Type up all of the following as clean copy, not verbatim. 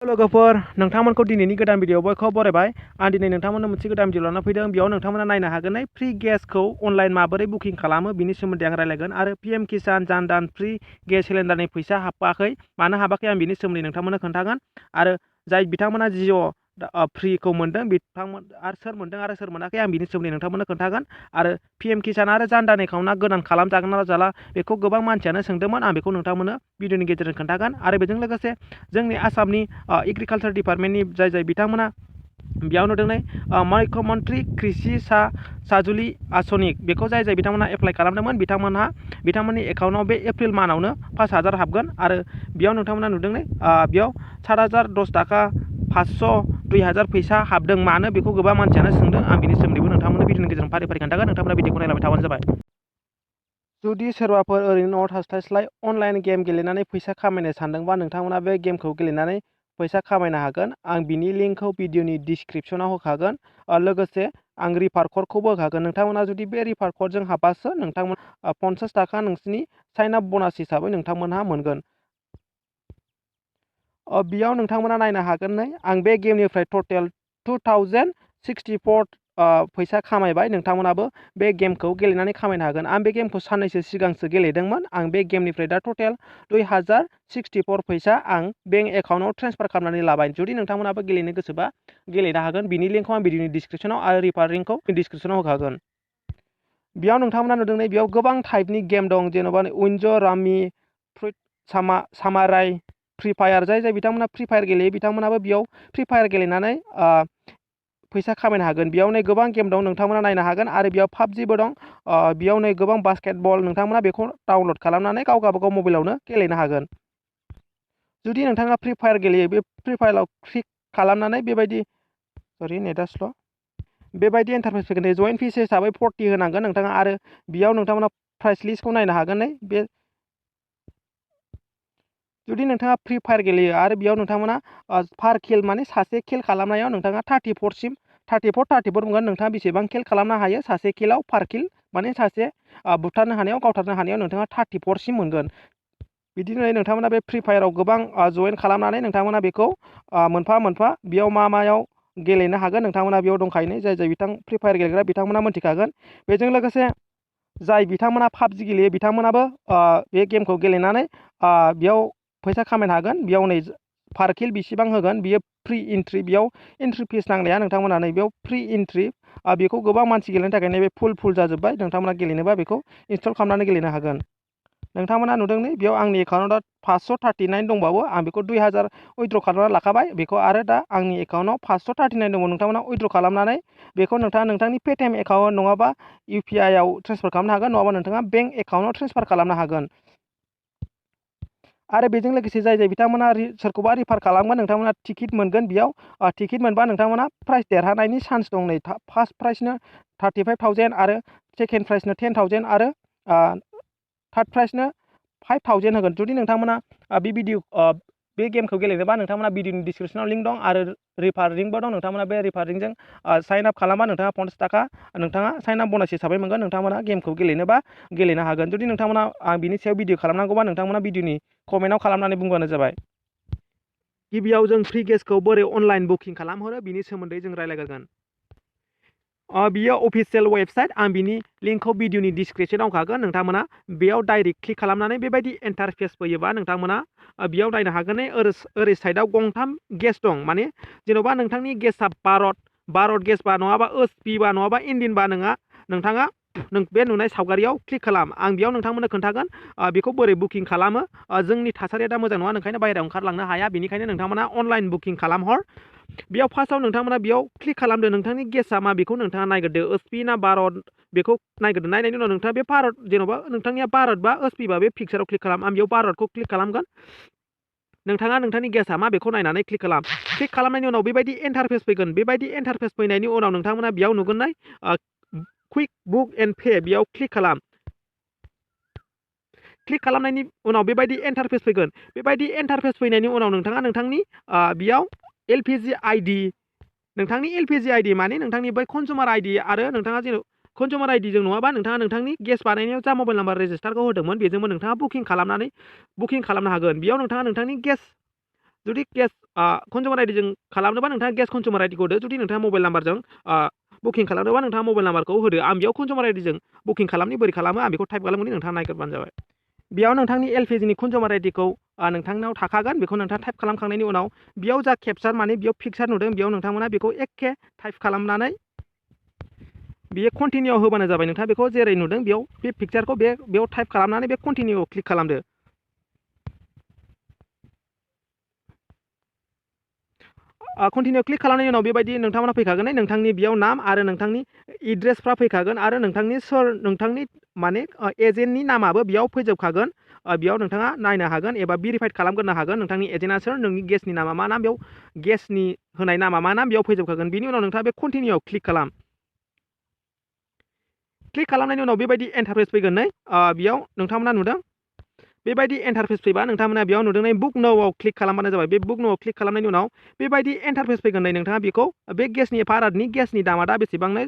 लोगोफोर नोंथांमोनखौ दिनैनि गोदान भिडिअ बयखौ बरायबाय आं दिनै नोंथांमोननो मोनसे गोदान भिडिअ लाना फैदों बेयाव नोंथांमोना नायनो हागोन फ्री गेसखौ अनलाइन माबोरै बुकिं खालामो बिनि सोमोन्दै आं रायलायगोन आरो पीएम किसान जान दान फ्री गेस सिलिन्डारनि फैसा हाबाखै मानो हाबाखै आं बिनि सोमोन्दै नोंथांमोननो खोन्थागोन आरो जाय बिथांमोना जिअ फ्रीखौ मोनदों बिथांमोन आरो सोर मोनदों आरो सोर मोनाखै आं बिनि सोमोन्दै नोंथांमोननो खोन्थागोन आरो पीएम किसान आरो जान दान एकाउन्टआ गोदान खालामजागोन ना जाला बेखौ गोबां मानसियानो सोंदोंमोन आं बेखौ नोंथांमोननो भिडिअनि गेजेरजों खोन्थागोन आरो बेजों लोगोसे जोंनि आसामनि एग्रिकालचार डिपार्टमेन्टनि जाय बिथांमोना बेयाव नुदों मुख्यमंत्री कृषि साजुली आचनि बेखौ जाय बिथांमोना एप्लाइ खालामदोंमोन बिथांमोननि एकाउन्टआव बे एप्रिल मानावनो 5000 हाबगोन आरो बेयाव नोंथांमोना नुदों बेयाव 7010 थाखा 500 2000 फैसा हाबदों मानो बेखौ गोबां मानसियानो सोंदों आं बिनि सोमोन्दैबो नोंथांमोननो भिडिअनि गेजेरजों फारि फारि खोन्थागोन नोंथांमोना भिडिअखौ नायलांबाय थाबानो जाबाय। जुदि सोरबाफोर ओरैनो न'आव थास्लायस्लाय अनलाइन गेम गेलेनानै फैसा खामायनो सानदोंबा नोंथांमोना बे गेमखौ गेलेनानै फैसा खामायनो हागोन आं बिनि लिंकखौ भिडिअनि डिसक्रिपसनाव होखागोन लोगोसे आं रिफार क'डखौबो होखागोन नोंथांमोना जुदि बे रिफार क'डजों हाबबासो नोंथांमोन 50 थाखा नोंसिनि साइन आप बोनास हिसाबै नोंथांमोनहा मोनगोन। बेयाव नोंथांमोना नायनो हागोन आं बे गेमनिफ्राय टटेल 2064 फैसा खामायबाय नोंथांमोनाबो बे गेमखौ गेलेनानै खामायनो हागोन आं बे गेमखौ साननैसो सिगांसो गेलेदोंमोन आं बे गेमनिफ्राय दा टटेल 2064 फैसा आं बेंक एकाउन्टआव ट्रेन्सफार खालामनानै लाबाय जुदि नोंथांमोनाबो गेलेनो गोसोबा गेलेनो हागोन बिनि लिंकखौ आं भिडिअनि डिसक्रिपसनाव आरो रिफार लिंकखौ डिसक्रिपसनाव होखागोन। बेयाव नोंथांमोना नुदों बेयाव गोबां टाइपनि गेम दं जेन'बा उइन्ज रामि सामाराय फ्रि फायार जाय बिथांमोना फ्रि फायार गेलेयो बिथांमोनाबो बेयाव फ्रि फायार गेलेनानै फैसा खामायनो हागोन बेयाव गोबां गेम दं नोंथांमोना नायनो हागोन आरो बेयाव पाबजिबो दं बेयाव गोबां बास्केटबल नोंथांमोना बेखौ डाउनलड खालामनानै गाव गावबागाव मबाइलावनो गेलेनो हागोन। जुदि नोंथाङा फ्रि फायार गेलेयो बे फ्रि फायाराव क्लिक खालामनानै बेबायदि नेटआ स्ल' बेबायदि इन्टारफेस फैगोन जइन फिस हिसाबै 40 होनांगोन नोंथाङा आरो बेयाव नोंथांमोना प्राइस लिस्टखौ नायनो हागोन बे जुदि नोंथाङा फ्रि फायार गेलेयो आरो बेयाव नोंथांमोना पार किल माने सासे किल खालामनायाव नोंथाङा 34 मोनगोन नोंथाङा बेसेबां किल खालामनो हायो सासे किलाव पार किल माने सासे बुथारनो हानायाव गावथारनो हानायाव नोंथाङा 34 मोनगोन बिदिनो नोंथांमोना बे फ्रि फायाराव गोबां जइन खालामनानै नोंथांमोना बेखौ मोनफा मोनफा बेयाव मायाव गेलेनो हागोन नोंथांमोना बेयाव दंखायो जाय बिथां फ्रि फायार गेलेग्रा बिथांमोना मोनथिखागोन बेजों लोगोसे जाय बिथांमोना पाबजि गेलेयो बिथांमोनाबो बे गेमखौ गेलेनानै बेयाव फैसा खामायनो हागोन बेयाव पार किल बेसेबां होगोन बियो फ्रि एन्ट्रि बेयाव एन्ट्रि फिस नांलाया नोंथांमोना बेयाव फ्रि एन्ट्रि बेखौ गोबां मानसि गेलेनो थाखाय बे फुल जाजोब्बाय नोंथांमोना गेलेनोबा बेखौ इनस्टल खालामनानै गेलेनो हागोन। नोंथांमोना नुदों बेयाव आंनि एकाउन्टआव 539 दंबावो आं बेखौ 2000 उइथड्र खालामनानै लाखाबाय बेखौ आरो दा आंनि एकाउन्टआव 539 दङ नोंथांमोना उइथड्र खालामनानै बेखौ नोंथाङा नोंथांनि पेटिएम एकाउन्ट नङाबा UPI आव ट्रेन्सफार खालामनो हागोन नङाबा नोंथाङा बेंक एकाउन्टआव ट्रेन्सफार खालामनो हागोन। आरो बेजों लोगोसे जाय बिथांमोना सोरखौबा रिफार खालामगोन नोंथांमोना टिकेट मोनगोन बेयाव टिकेट मोनबा नोंथांमोना प्राइस देरहानायनि चान्स दं फार्स्ट प्राइजनो 35,000 आरो सेकेन्ड प्राइजनो 10,000 आरो थार्ड प्राइजनो 5,000 होगोन जुदि नोंथांमोना बे गेमखौ गेलेनोबा नोंथांमोना भिडिअनि डिसक्रिपसनाव लिंक दं आरो रिफार लिंकबो दं नोंथांमोना बे रिफार लिंकजों साइन आप खालामबा नोंथाङा 50 थाखा नोंथाङा साइन आप बोनास हिसाबै मोनगोन नोंथांमोना गेमखौ गेलेनोबा गेलेनो हागोन जुदि नोंथांमोना आं बिनि सायाव भिडिअ खालामनांगौबा नोंथांमोना भिडिअनि कमेन्टआव खालामनानै बुंबानो जाबाय। गिबियाव जों फ्रि गेसखौ बोरै अनलाइन बुकिं खालामहरो बिनि सोमोन्दै जों रायज्लायगोन बियो अफिसियेल वेबसाइट आं बिनि लिंकखौ भिडिअनि डिसक्रिपसनाव होखागोन नोंथांमोना बेयाव डाइरेक्ट क्लिक खालामनानै बेबायदि इन्टारफेस फैयोबा नोंथांमोना बेयाव नायनो हागोन ओरै साइडआव गंथाम गेस दं माने जेन'बा नोंथांनि गेसआ भारत गेस बा नङाबा HP बा नङाबा इन्डिन बा नोंथाङा बे नुनाय सावगारियाव क्लिक खालाम आं बेयाव नोंथांमोननो खोन्थागोन बेखौ बोरै बुकिं खालामो जोंनि थासारिया दा मोजां नङा नोंखायनो बाहेरायाव ओंखारलांनो हाया बेनिखायनो नोंथांमोना अनलाइन बुकिं खालामहर बेयाव फार्स्टआव नोंथांमोना बेयाव क्लिक खालामदो नोंथांनि गेसआ मा बेखौ नोंथाङा नायग्रोदो HP ना भारत बेखौ नायग्रोदो नायनायनि उनाव नोंथाङा बे भारत जेन'बा नोंथांनिया भारत बा HP बा बे पिक्साराव क्लिक खालाम आं बेयाव भारतखौ क्लिक खालामगोन नोंथाङा नोंथांनि गेसआ मा बेखौ नायनानै क्लिक खालामनायनि उनाव बेबायदि इन्टारफेस फैगोन बेबायदि इन्टारफेस फैनायनि उनाव नोंथांमोना बेयाव नुगोन क्विक बुक एन्ड पे बेयाव क्लिक खालामनायनि उनाव बेबायदि इन्टारफेस फैगोन बेबायदि इन्टारफेस फैनायनि उनाव नोंथाङा नोंथांनि बेयाव LPG ID नोंथांनि LPG ID माने नोंथांनि बै कनजुमार ID आरो नोंथाङा कनजुमार ID जों नङाबा नोंथाङा नोंथांनि गेस बानायनायाव जा मबाइल नाम्बार रेजिस्टारखौ होदोंमोन बेजोंबो नोंथाङा बुकिं खालामनो हागोन बेयाव नोंथाङा नोंथांनि जुदि गेस कन्जुमार आइडिजों खालामनोबा नोंथाङा गेस कन्जुमार आइडिखौ होदो जुदि नोंथाङा मबाइल नाम्बारजों बुकिं खालामनोबा नोंथाङा मबाइल नाम्बारखौ होदो आं बेयाव कन्जुमार आइडिजों बुकिं खालामनि बोरै खालामो आं बेखौ टाइप खालामगोन नोंथाङा नायग्रोबानो जाबाय बेयाव नोंथांनि एलपिजिनि कन्जुमार आइडिखौ नोंथांनाव थाखागोन बेखौ नोंथाङा टाइप खालामखांनायनि उनाव बेयाव जा केपचार माने बेयाव पिक्सार नुदों बेयाव नोंथांमोना बेखौ एखे टाइप खालामनानै बेयो कन्टिनिउआव होबानो जाबाय नोंथाङा बेखौ जेरै नुदों बेयाव बे पिक्सारखौ बेयाव टाइप खालामनानै बे कन्टिनिउआव क्लिक खालामदो कन्टिनिउ क्लिक खालामनायनि उनाव बेबायदि नोंथांमोना फैखागोन नोंथांनि बेयाव नाम आरो नोंथांनि एड्रेसफ्रा फैखागोन आरो नोंथांनि माने एजेन्टनि नामाबो बेयाव फैजोबखागोन बेयाव नोंथाङा नायनो हागोन एबा भेरिफाइड खालामग्रोनो हागोन नोंथांनि एजेन्टआ सोर नोंनि गेसनि नामा मा नाम बेयाव गेसनि होनाय नामा मा नाम बेयाव फैजोबखागोन बिनि उनाव नोंथाङा बे कन्टिनिउआव क्लिक खालाम क्लिक खालामनायनि उनाव बेबायदि इन्टारफेस फैगोन नै बेयाव नोंथांमोना नुदों बेबायदि इन्टारफेस फैबा नोंथांमोना बेयाव नुदों नै बुक न'आव क्लिक खालामबानो जाबाय बे बुक न'आव क्लिक खालामनायनि उनाव बेबायदि इन्टारफेस फैगोन नै नोंथाङा बेखौ बे गेसनि भारतनि गेसनि दामा दा बेसेबांनो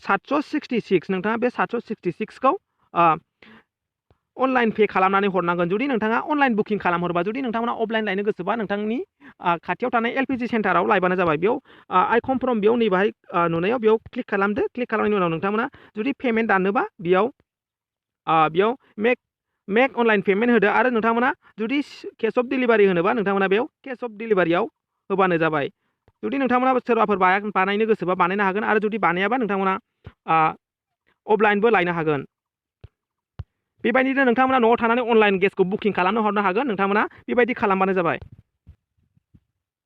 766 नोंथाङा बे 766खौ अनलाइन पे खालामनानै हरनांगोन जुदि नोंथाङा अनलाइन बुकिं खालामहरबा जुदि नोंथांमोना अफलाइन लायनो गोसोबा नोंथांनि खाथियाव थानाय एलपिजि सेन्टाराव लायबानो जाबाय बेयाव आइ कनफार्म बेयाव नै बाहाय नुनायाव बेयाव क्लिक खालामदो क्लिक खालामनायनि उनाव नोंथांमोना जुदि पेमेन्ट दाननोबा बेयाव मेक अनलाइन पेमेन्ट होदो आरो नोंथांमोना जुदि केस अफ डिलिभारि होनोबा नोंथांमोना बेयाव केस अफ डिलिभारियाव होबानो जाबाय जुदि नोंथांमोना सोरबाफोर बानायनो गोसोबा बानायनो हागोन आरो जुदि बानायाबा नोंथांमोना अफलाइनबो लायनो हागोन बेबायदिनो नोंथांमोना न'आव थानानै अनलाइन गेसखौ बुकिं खालामनो हरनो हागोन नोंथांमोना बेबायदि खालामबानो जाबाय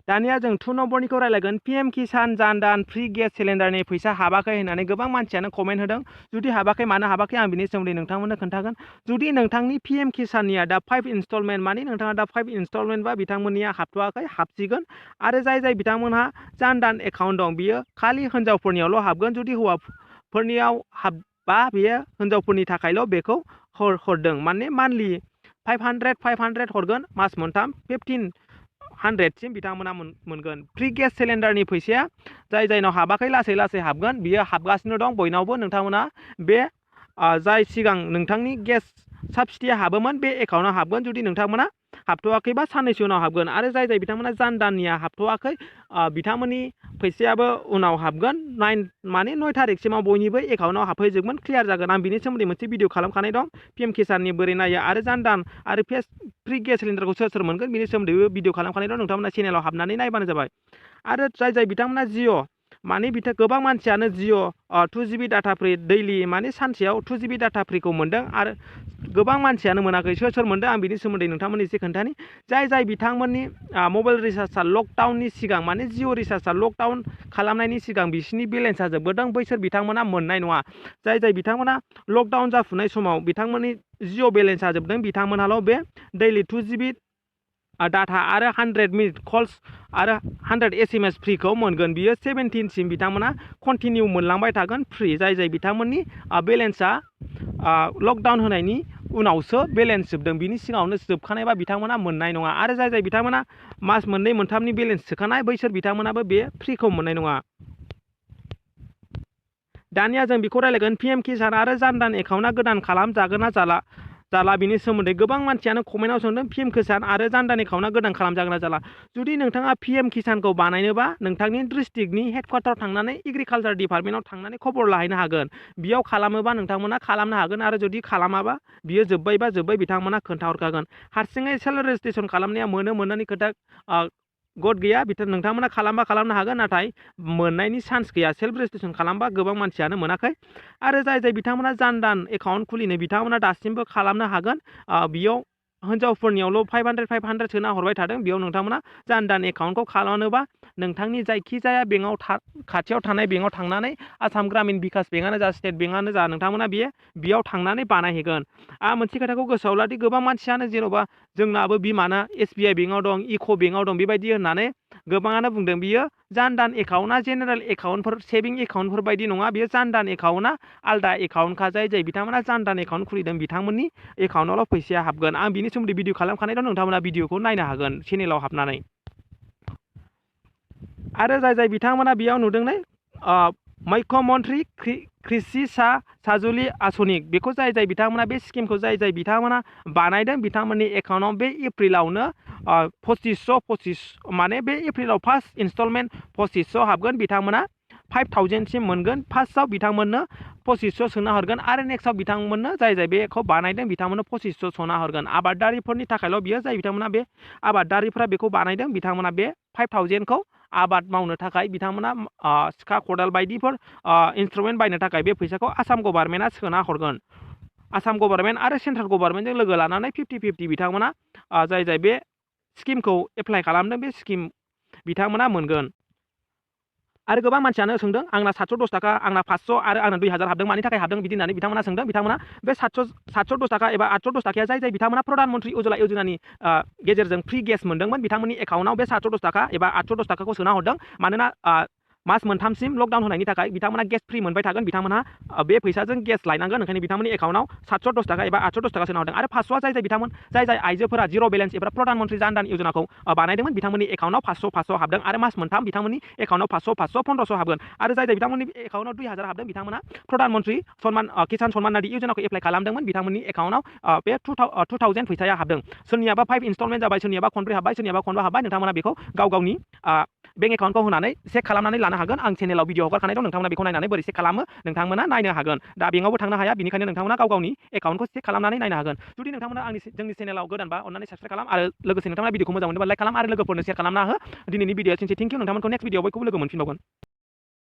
दानिया जों 2 नम्बरनिखौ रायलायगोन पिएम किसान जान दान फ्रि गेस सिलिन्डारनि फैसा हाबाखै होननानै गोबां मानसियानो कमेन्ट होदों जुदि हाबाखै मानो हाबाखै आं बिनि सोमोन्दै नोंथांमोननो खोन्थागोन जुदि नोंथांनि पिएम किसाननिया दा 5 इनस्टलमेन्ट माने नोंथाङा दा 5 इनस्टलमेन्ट बा बिथांमोननिया हाबथ'वाखै हाबसिगोन आरो जाय बिथांमोनहा जान दान एकाउन्ट दं बियो खालि हिन्जावफोरनियावल' हाबगोन जुदि हौवाफोरनियाव हाबबा बियो हिन्जावफोरनि थाखायल' बेखौ हरदों माने मान्थलि 500 हरगोन मास मोनथाम 1500सिम बिथांमोना मोनगोन फ्रि गेस सिलिन्डारनि फैसाया जायनाव हाबाखै लासै लासै हाबगोन बियो हाबगासिनो दं बयनावबो नोंथांमोना बे जाय सिगां नोंथांनि गेस साबसिडिया हाबोमोन बे एकाउन्टआव हाबगोन जुदि नोंथांमोना हाबथ'वाखैबा साननैसो उनाव हाबगोन आरो जाय बिथांमोना जान दाननिया हाबथ'वाखै बिथांमोननि फैसायाबो उनाव हाबगोन 9 थारिखसिमाव बयनिबो एकाउन्टआव हाबफैजोबगोन क्लियार जागोन आं बिनि सोमोन्दै मोनसे भिडिअ खालामखानाय दं पिएम किसाननि बोरै नायो आरो जान दान आरो फ्रि गेस सिलिन्डारखौ सोर मोनगोन बिनि सोमोन्दैबो भिडिअ खालामखानाय दं नोंथांमोना चेनेलाव हाबनानै नायबानो जाबाय आरो जाय बिथांमोना जिअ माने गोबां मानसियानो जिअ 2GB डाटा फ्रि दैलि माने सानसेयाव 2GB डाटा फ्रिखौ मोन्दों आरो गोबां मानसियानो मोनाखै सोर मोन्दों आं बिनि सोमोन्दै नोंथांमोननि एसे खोन्थानि जाय बिथांमोननि मबाइल रिचार्जआ लकडाउननि सिगां माने जिअ रिचार्जआ लकडाउन खालामनायनि सिगां बिसिनि बेलेन्सआ जोबबोदों बैसोर बिथांमोना मोननाय नङा जाय बिथांमोना लकडाउन जाफुनाय समाव बिथांमोननि जिअ बेलेन्सआ जोबदों बिथांमोनाल' बे दैलि 2GB डाटा आरो 100 मिनिट कल्स आरो 100 SMS फ्रिखौ मोनगोन बियो 17सिम बिथांमोना कन्टिनिउ मोनलांबाय थागोन फ्रि जाय बिथांमोननि बेलेन्सआ लकडाउन होनायनि उनावसो बेलेन्स जोबदों बिनि सिगाङावनो जोबखानायबा बिथांमोना मोननाय नङा आरो जाय बिथांमोना मास मोननै मोनथामनि बेलेन्स सोखानाय बैसोर बिथांमोनाबो बे फ्रिखौ मोननाय नङा दानिया जों बेखौ रायलायगोन पिएम किसान आरो जान दान एकाउन्टआ गोदान खालामजागोन ना जाला बिनि सोमोन्दै गोबां मानसियानो कमेन्टआव सोंदों पिएम किसान आरो जान दान एकाउन्टआ गोदान खालामजागोन ना जाला जुदि नोंथाङा पिएम किसानखौ बानायनोबा नोंथांनि डिस्ट्रिक्टनि हेडक्वार्टाराव थांनानै एग्रिकालचार डिपार्टमेन्टआव थांनानै खबर लाहैनो हागोन बेयाव खालामोबा नोंथांमोना खालामनो हागोन आरो जुदि खालामाबा बियो जोब्बाय बिथांमोना खोन्थाहरखागोन हारसिङै सेल्फ रेजिस्ट्रेसन खालामनाया मोननायनि खोथा गद गैया नोंथांमोना खालामनो हागोन नाथाय मोननायनि चान्स गैया सेल्फ रेजिस्ट्रेसन खालामबा गोबां मानसियानो मोनाखै आरो जाय बिथांमोना जान दान एकाउन्ट खुलिनो बिथांमोना दासिमबो खालामनो हागोन बेयाव हिन्जावफोरनियावल' 500 सोना हरबाय थादों बेयाव नोंथांमोना जान दान एकाउन्टखौ खालामनोबा नोंथांनि जायखिजाया बेंकआव खाथियाव थानाय बेंकआव थांनानै आसाम ग्रामिन बिकास बेंकआनो जा स्टेट बेंकआनो जा नोंथांमोना बेयाव थांनानै बानायहैगोन आं मोनसे खोथाखौ गोसोआव लादि गोबां मानसियानो जेन'बा जोंनाबो बिमाना SBI बेंकआव दं इक' बेंकआव दं बेबायदि होननानै गोबाङानो बुंदों बियो जान दान एकाउन्टआ जेनेरेल एकाउन्टफोर सेभिं एकाउन्टफोर बायदि नङा बियो जान दान एकाउन्टआ आलदा एकाउन्टखा जाय बिथांमोना जान दान एकाउन्ट खुलिदों बिथांमोननि एकाउन्टआवल' फैसाया हाबगोन आं बिनि सोमोन्दै भिडिअ खालामखानाय दं नोंथांमोना भिडिअखौ नायनो हागोन चेनेलाव हाबनानै आरो जाय बिथांमोना बेयाव नुदों नै मुख्यमंत्री कृषि साजुलि आचनि बेखौ जाय बिथांमोना बे स्किमखौ जाय बिथांमोना बानायदों बिथांमोननि एकाउन्टआव बे एप्रिलावनो 2500 माने बे एप्रिलाव फार्स्ट इनस्टलमेन्ट 2500 हाबगोन बिथांमोना 5000 सिम मोनगोन फार्स्टआव बिथांमोननो 2500 सोना हरगोन आरो नेक्स्टआव बिथांमोननो जाय बेखौ बानायदों बिथांमोननो 2500 सोना हरगोन आबादारिफोरनि थाखायल' बियो जाय बिथांमोना बे आबादारिफोरा बेखौ बानायदों बिथांमोना बे 5000 खौ आबाद मावनो थाखाय बिथांमोना सिखा खदाल बायदिफोर इन्सट्रुमेन्ट बायनो थाखाय बे फैसाखौ आसाम गभर्नमेन्टआ सोना हरगोन आसाम गभर्नमेन्ट आरो सेन्ट्रेल गभर्नमेन्टजों लोगो लानानै 50-50 बिथांमोना जाय बे स्किमखौ एप्लाइ खालामदों बे स्किम बिथांमोना मोनगोन आरो गोबां मानसियानो सोंदों आंना 710 थाखा आंना 500 आरो आंना 2000 हाबदों मानि थाखाय हाबदों बिदि होननानै बिथांमोना सोंदों बिथांमोना बे 710 थाखा एबा 810 थाखाया जाय बिथांमोना प्रधानमन्त्रि उज्ज्वला योजनानि गेजेरजों फ्रि गेस मोनदोंमोन बिथांमोननि एकाउन्टआव बे 710 थाखा एबा 810 थाखाखौ सोना हरदों मानोना मास मोनथामसिम लकडाउन होनायनि थाखाय बिथांमोना गेस फ्रि मोनबाय थागोन बिथांमोनहा बे फैसाजों गेस लायनांगोन ओंखायनो बिथांमोननि एकाउन्टआव 710 थाखा एबा 810 थाखा सोना हरदों आरो 500 जाय आइजोफोरा जिर' बेलेन्स एबा प्रधानमन्त्रि जान धन योजनाखौ बानायदोंमोन बिथांमोननि एकाउन्टआव 500 हाबदों आरो मास मोनथाम बिथांमोननि एकाउन्टआव 500 1500 हाबगोन आरो जाय बिथांमोननि एकाउन्टआव 2000 हाबदों बिथांमोना प्रधानमन्त्रि किसान सम्मान निधि योजनाखौ एप्लाइ खालामदोंमोन बिथांमोननि एकाउन्टआव बे 2000 फैसाया हाबदों सोरनियाबा 5 इनस्टलमेन्ट जाबाय सोरनियाबा खनब्रै हाबबाय सोरनियाबा खनबा हाबबाय नोंथांमोना बेखौ गावनि बेंक एकाउन्टखौ होनानै चेक खालामनानै लानो हागोन आं चेनेलाव भिडिअ हगारखानाय दं नोंथांमोना बेखौ नायनानै बोरै चेक खालामो नोंथांमोना नायनो हागोन दा बेंकआवबो थांनो हाया बेनिखायनो नोंथांमोना गावनि एकाउन्टखौ चेक खालामनानै नायनो हागोन जुदि नोंथांमोना जोंनि चेनेलाव गोदानबा अन्नानै साबस्क्राइब खालाम आरो लोगोसे नोंथांमोना भिडिअखौ मोजां मोनोबा लाइक खालाम आरो लोगोफोरनो शेयार खालामना हो दिनैनि भिडिअ' थेंक इउ नोंथांमोनखौ नेक्स्ट भिडिअ बयखौबो लोगो मोनफिनबावगोन